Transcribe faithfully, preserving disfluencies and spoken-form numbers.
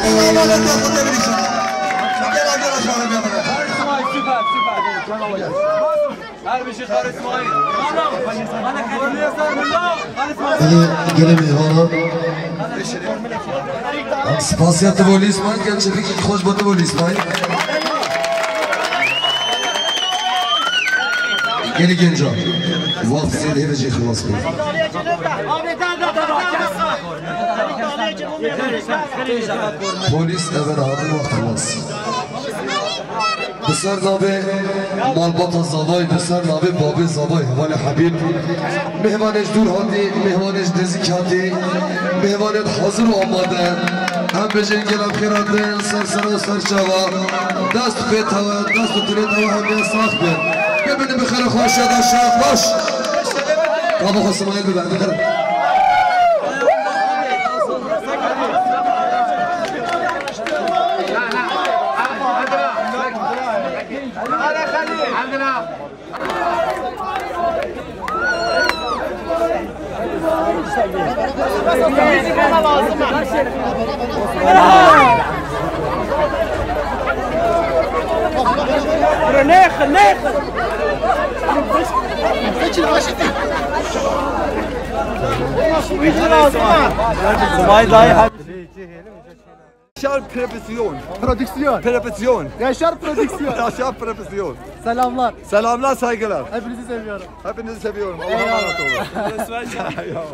Emanet ol, Xwedê birî sana. Gel, gel, aşağı bir. Süper, süper. Her bir şey karışmayın. Gelin, gelin meyvana. Spasiya tu bol Îsmaîl, gel çevikî xweş bo tu bol Îsmaîl. Gelî genca. Wext zêde hêve jê xilas bê. Polîs eve hatin wext xilas. Bi ser navê malbata Zavay, bi ser navê babê Zavay, hevalê Hebîb. Mêhvanê ji dûr hatî, mêhvanê ji nêzîk hatî, mêhvanê hazir û amade. Em bêjin gela bi xêr hatin, ser sera û ser çava. Dest pê tewe, dest û dilê tewe hemiya sax bin. Bimînin bi xêr û xweşiya de şad baş. Kava xwe Simayîl bibe. Nex, nex. Vay, vay. Yaşar Prodüksiyon. Prodüksiyon. Prodüksiyon. Yaşar Prodüksiyon. Yaşar Prodüksiyon. Selamlar. Selamlar, saygılar. Hepinizi seviyorum. Hepinizi seviyorum. Allah'a emanet olun. Eyvallah.